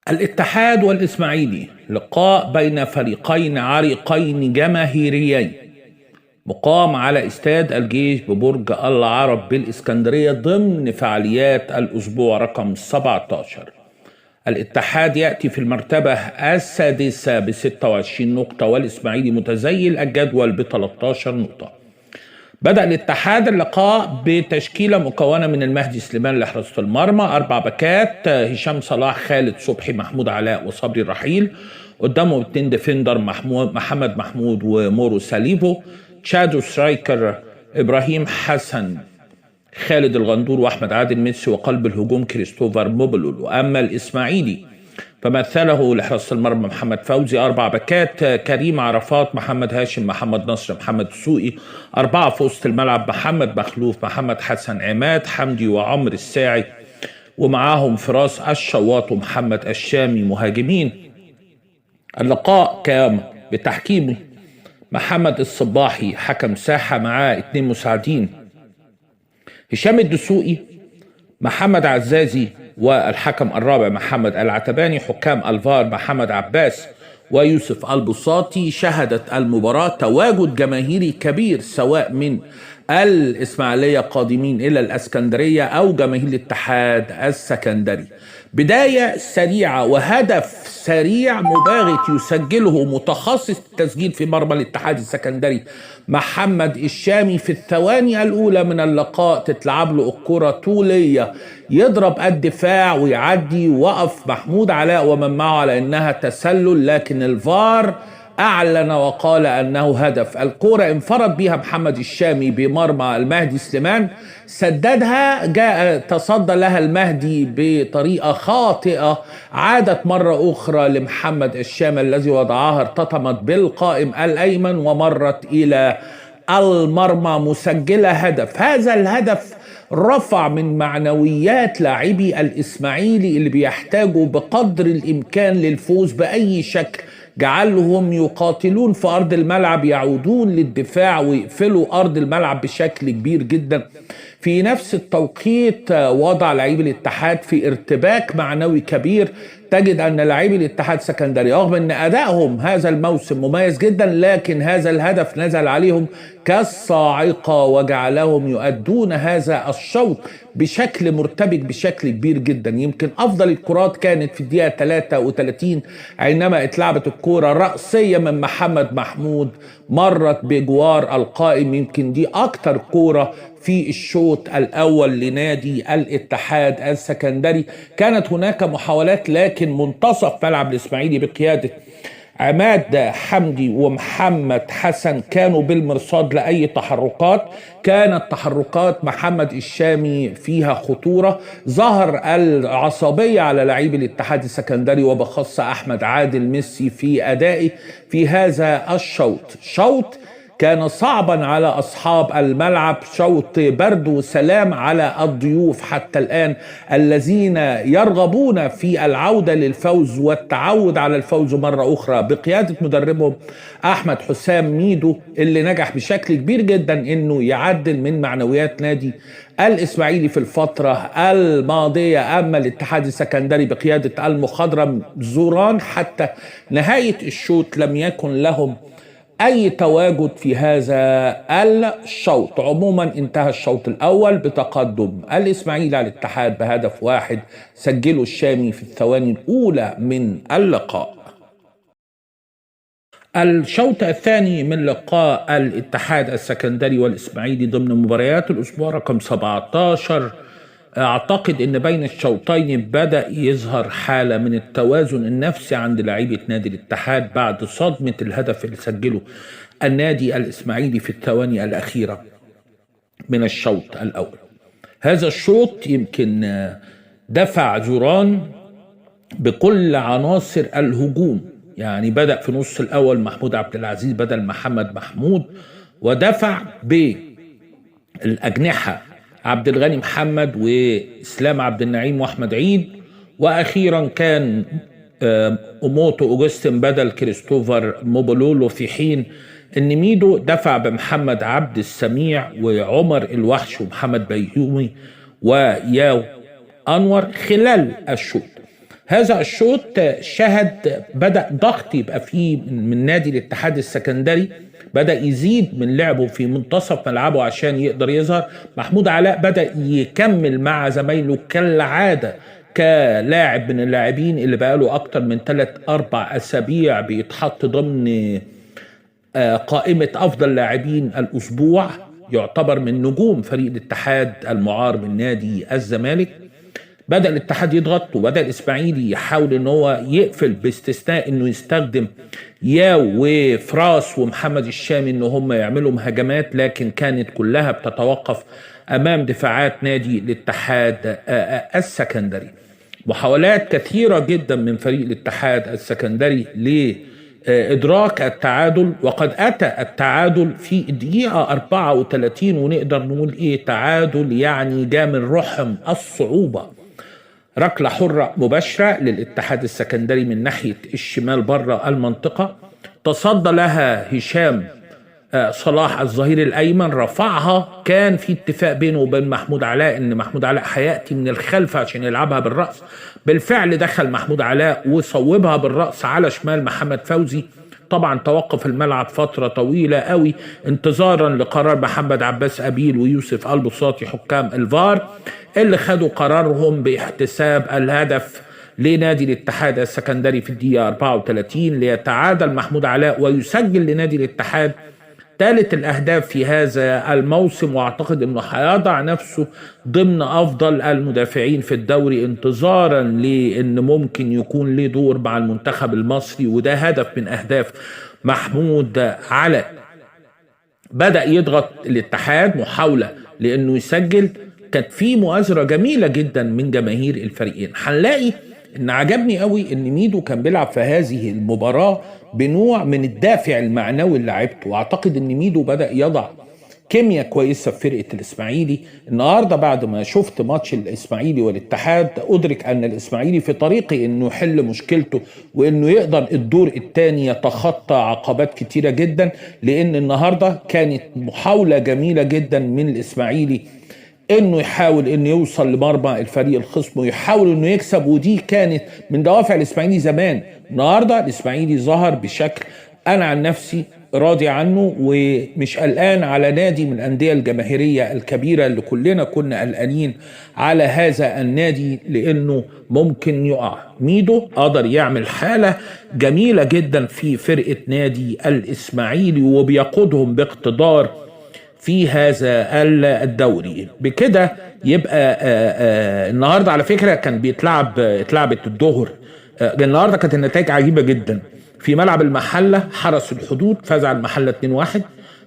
الاتحاد والإسماعيلي لقاء بين فريقين عريقين جماهيريين مقام على استاد الجيش ببرج العرب بالإسكندرية ضمن فعاليات الأسبوع رقم 17. الاتحاد يأتي في المرتبة السادسة ب 26 نقطة، والإسماعيلي متزيل الجدول ب 13 نقطة. بدأ الاتحاد اللقاء بتشكيلة مكونة من المهدي سليمان لحراسة المرمى، 4 باكات هشام صلاح، خالد صبحي، محمود علاء، وصبري رحيل. قدامهم 2 defender محمد محمود ومورو ساليفو، shadow striker إبراهيم حسن، خالد الغندور، وأحمد عادل ميسي، وقلب الهجوم كريستوفر موبلولو. أما الإسماعيلي فمثله لحراسة المرمى محمد فوزي، 4 باكات كريم عرفات، محمد هاشم، محمد نصر، محمد السوقي. 4 في وسط الملعب محمد مخلوف، محمد حسن، عماد حمدي، وعمر الساعي، ومعاهم فراس الشواط ومحمد الشامي مهاجمين. اللقاء كان بتحكيم محمد الصباحي حكم ساحة، معاه 2 مساعدين هشام الدسوقي، محمد عزازي، والحكم الرابع محمد العتباني. حكام الفار محمد عباس ويوسف البساطي. شهدت المباراة تواجد جماهيري كبير سواء من الإسماعيلية قادمين إلى الأسكندرية أو جماهير الاتحاد السكندري. بداية سريعة وهدف سريع مباغت يسجله متخصص التسجيل في مرمى الاتحاد السكندري محمد الشامي في الثواني الأولى من اللقاء. تتلعب له الكرة طولية، يضرب الدفاع ويعدي، وقف محمود علاء ومن معه على أنها تسلل، لكن الفار أعلن وقال أنه هدف. الكرة انفرد بها محمد الشامي بمرمى المهدي سليمان، سددها، جاء تصدى لها المهدي بطريقة خاطئة، عادت مرة أخرى لمحمد الشامي الذي وضعها، ارتطمت بالقائم الأيمن ومرت إلى المرمى مسجلة هدف. هذا الهدف رفع من معنويات لاعبي الإسماعيلي اللي بيحتاجوا بقدر الإمكان للفوز بأي شكل، جعلهم يقاتلون في أرض الملعب، يعودون للدفاع ويقفلوا أرض الملعب بشكل كبير جدا. في نفس التوقيت وضع لاعبي الاتحاد في ارتباك معنوي كبير. تجد أن لاعبي الاتحاد السكندري رغم أن أدائهم هذا الموسم مميز جدا، لكن هذا الهدف نزل عليهم كالصاعقة وجعلهم يؤدون هذا الشوط بشكل مرتبك بشكل كبير جدا. يمكن أفضل الكرات كانت في الدقيقة 33 عندما اتلعبت الكرة رأسية من محمد محمود مرت بجوار القائم. يمكن دي أكتر كرة في الشوط الأول لنادي الاتحاد السكندري. كانت هناك محاولات، لكن منتصف ملعب الإسماعيلي بقيادة عماد حمدي ومحمد حسن كانوا بالمرصاد لأي تحركات. كانت تحركات محمد الشامي فيها خطورة. ظهر العصبية على لاعبي الاتحاد السكندري وبخاصة أحمد عادل ميسي في أدائه في هذا الشوط. شوط كان صعبا على أصحاب الملعب، شوط برد وسلام على الضيوف حتى الآن الذين يرغبون في العودة للفوز والتعود على الفوز مرة أخرى بقيادة مدربهم أحمد حسام ميدو اللي نجح بشكل كبير جدا أنه يعدل من معنويات نادي الإسماعيلي في الفترة الماضية. أما الاتحاد السكندري بقيادة المخضرم زوران حتى نهاية الشوط لم يكن لهم أي تواجد في هذا الشوط. عموما انتهى الشوط الأول بتقدم الإسماعيلي على الاتحاد بهدف واحد سجله الشامي في الثواني الأولى من اللقاء. الشوط الثاني من لقاء الاتحاد السكندري والإسماعيلي ضمن مباريات الأسبوع رقم 17. أعتقد أن بين الشوطين بدأ يظهر حالة من التوازن النفسي عند لاعيبة نادي الاتحاد بعد صدمة الهدف اللي سجله النادي الإسماعيلي في الثواني الأخيرة من الشوط الأول. هذا الشوط يمكن دفع زوران بكل عناصر الهجوم، يعني بدأ في نص الأول محمود عبد العزيز بدل محمد محمود، ودفع بالأجنحة عبد الغني محمد وإسلام عبد النعيم وأحمد عيد، وأخيرا كان أوموتو أوجستن بدل كريستوفر موبولولو، في حين أن ميدو دفع بمحمد عبد السميع وعمر الوحش ومحمد بيومي وياو أنور خلال الشوط. هذا الشوط شهد بدأ ضغط يبقى فيه من نادي الاتحاد السكندري، بدأ يزيد من لعبه في منتصف ملعبه عشان يقدر يظهر. محمود علاء بدأ يكمل مع زمايله كالعادة كلاعب من اللاعبين اللي بقاله أكتر من 3-4 أسابيع بيتحط ضمن قائمة أفضل لاعبين الأسبوع، يعتبر من نجوم فريق الاتحاد المعار من نادي الزمالك. بدأ الاتحاد يضغط، وبدأ الإسماعيلي يحاول ان هو يقفل، باستثناء انه يستخدم ياو وفراس ومحمد الشامي ان هم يعملوا مهاجمات، لكن كانت كلها بتتوقف امام دفاعات نادي الاتحاد السكندري. محاولات كثيرة جدا من فريق الاتحاد السكندري لإدراك التعادل، وقد أتى التعادل في الدقيقة 34، ونقدر نقول إيه تعادل يعني جاء من رحم الصعوبة. ركلة حرة مباشرة للاتحاد السكندري من ناحية الشمال بره المنطقة، تصدى لها هشام صلاح الظهير الأيمن، رفعها. كان في اتفاق بينه وبين محمود علاء إن محمود علاء هيأتي من الخلف عشان يلعبها بالرأس. بالفعل دخل محمود علاء وصوبها بالرأس على شمال محمد فوزي. طبعا توقف الملعب فترة طويلة قوي انتظارا لقرار محمد عباس أبيل ويوسف البساطي حكام الفار، اللي خدوا قرارهم باحتساب الهدف لنادي الاتحاد السكندري في الدقيقة 34 ليتعادل محمود علاء ويسجل لنادي الاتحاد ثالث الأهداف في هذا الموسم، وأعتقد أنه هيضع نفسه ضمن أفضل المدافعين في الدوري انتظارا لأن ممكن يكون له دور مع المنتخب المصري، وده هدف من أهداف محمود علاء. بدأ يضغط الاتحاد محاولة لأنه يسجل، كانت في مؤازرة جميلة جدا من جماهير الفريقين. هنلاقي ان عجبني قوي ان ميدو كان بيلعب في هذه المباراة بنوع من الدافع المعنوي اللي لعبته، واعتقد ان ميدو بدأ يضع كيمياء كويسة في فرقة الاسماعيلي. النهاردة بعد ما شفت ماتش الاسماعيلي والاتحاد ادرك ان الاسماعيلي في طريقه انه يحل مشكلته، وانه يقدر الدور الثاني يتخطى عقبات كتيرة جدا، لان النهاردة كانت محاولة جميلة جدا من الاسماعيلي انه يحاول انه يوصل لمرمى الفريق الخصم ويحاول انه يكسب، ودي كانت من دوافع الاسماعيلي زمان. النهارده الاسماعيلي ظهر بشكل انا عن نفسي راضي عنه، ومش قلقان على نادي من الاندية الجماهيرية الكبيرة اللي كلنا كنا قلقانين على هذا النادي لانه ممكن يقع. ميدو قدر يعمل حاله جميلة جدا في فرقه نادي الاسماعيلي وبيقودهم باقتدار في هذا الدوري. بكده يبقى النهارده على فكرة كان بيتلعب، اتلعبت الظهر النهارده، كانت النتائج عجيبة جدا. في ملعب المحلة حرس الحدود فاز على المحلة 2-1،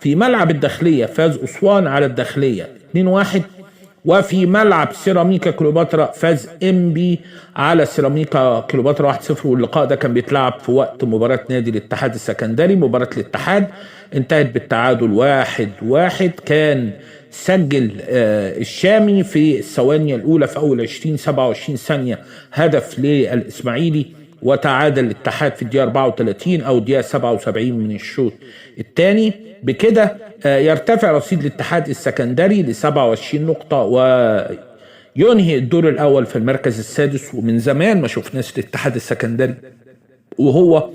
في ملعب الداخلية فاز اسوان على الداخلية 2-1، وفي ملعب سيراميكا كليوباترا فاز انبي على سيراميكا كليوباترا 1-0. واللقاء ده كان بيتلعب في وقت مباراة نادي الاتحاد السكندري. مباراة الاتحاد انتهت بالتعادل 1-1. كان سجل الشامي في الثواني الأولى في أول 20-27 ثانية هدف للإسماعيلي، وتعادل الاتحاد في الدقيقة 34 أو الدقيقة 77 من الشوط الثاني. بكده يرتفع رصيد الاتحاد السكندري ل 27 نقطة وينهي الدور الأول في المركز السادس. ومن زمان ما شفناش الاتحاد السكندري وهو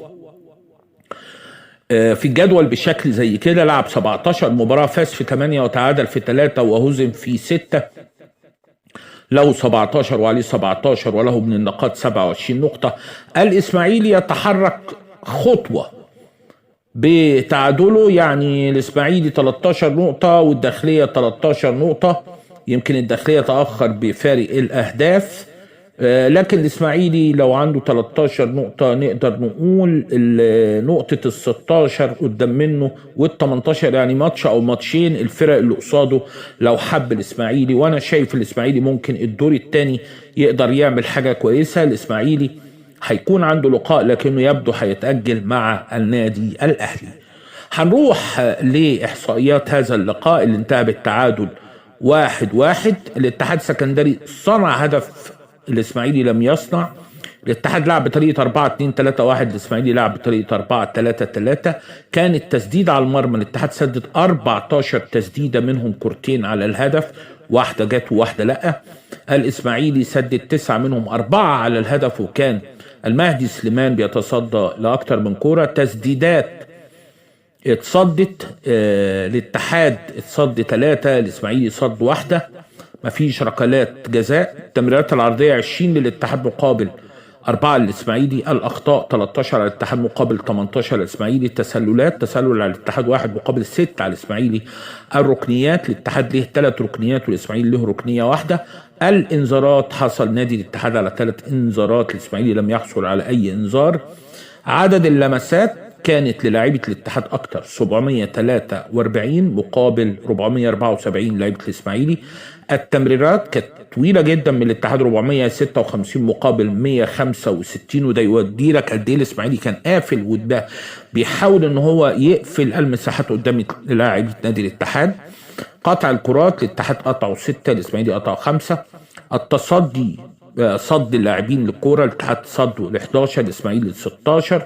في الجدول بشكل زي كده. لعب 17 مباراة، فاز في 8 وتعادل في 3 وهزم في 6، له 17 وعليه 17 وله من النقاط 27 نقطة. الإسماعيلي يتحرك خطوة بتعادله، يعني الإسماعيلي 13 نقطة والداخلية 13 نقطة، يمكن الداخلية تأخر بفارق الأهداف، لكن الإسماعيلي لو عنده 13 نقطة نقدر نقول نقطة ال 16 قدام منه وال 18، يعني ماتش أو ماتشين الفرق اللي قصاده لو حب الإسماعيلي. وأنا شايف الإسماعيلي ممكن الدور الثاني يقدر يعمل حاجة كويسة. الإسماعيلي هيكون عنده لقاء لكنه يبدو هيتأجل مع النادي الأهلي. هنروح لإحصائيات هذا اللقاء اللي انتهى بالتعادل 1-1. الاتحاد السكندري صنع هدف، الإسماعيلي لم يصنع. الاتحاد لعب بطريقة 4-2-3-1، الإسماعيلي لعب بطريقة 4-3-3. كان التسديد على المرمى، الاتحاد سدد 14 تسديدة منهم كورتين على الهدف، واحدة جت وواحدة لأ. الإسماعيلي سدد 9 منهم 4 على الهدف، وكان المهدي سليمان بيتصدى لأكتر من كورة. تسديدات اتصدت الاتحاد اتصد 3، الإسماعيلي صد 1، مفيش ركلات جزاء. التمريرات العرضية 20 للاتحاد مقابل 4 للإسماعيلي. الأخطاء 13 على الاتحاد مقابل 18 للإسماعيلي. التسللات تسلل على الاتحاد 1 مقابل 6 على الإسماعيلي. الركنيات الاتحاد له 3 ركنيات والإسماعيلي له ركنية 1. الإنذارات حصل نادي الاتحاد على 3 إنذارات، الإسماعيلي لم يحصل على أي إنذار. عدد اللمسات كانت للاعيبة الاتحاد أكتر، 743 مقابل 474 لعيبة الإسماعيلي. التمريرات كانت طويلة جدا من الاتحاد، 456 مقابل 165، وده يودي لك قد ايه الإسماعيلي كان قافل، وده بيحاول ان هو يقفل المساحات قدام لاعيبة نادي الاتحاد. قطع الكرات الاتحاد قطعوا 6، الإسماعيلي قطعوا 5. التصدي صد اللاعبين للكورة، الاتحاد صدوا ل 11، الإسماعيلي ل 16.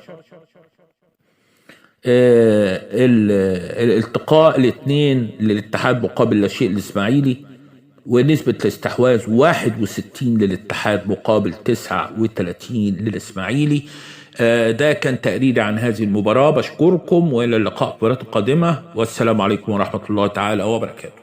الالتقاء الاثنين للاتحاد مقابل لا شيء للإسماعيلي، ونسبة الاستحواذ 61 للاتحاد مقابل 39 للإسماعيلي. ده كان تقريري عن هذه المباراة. بشكركم وإلى اللقاء في المباراة القادمة، والسلام عليكم ورحمة الله تعالى وبركاته.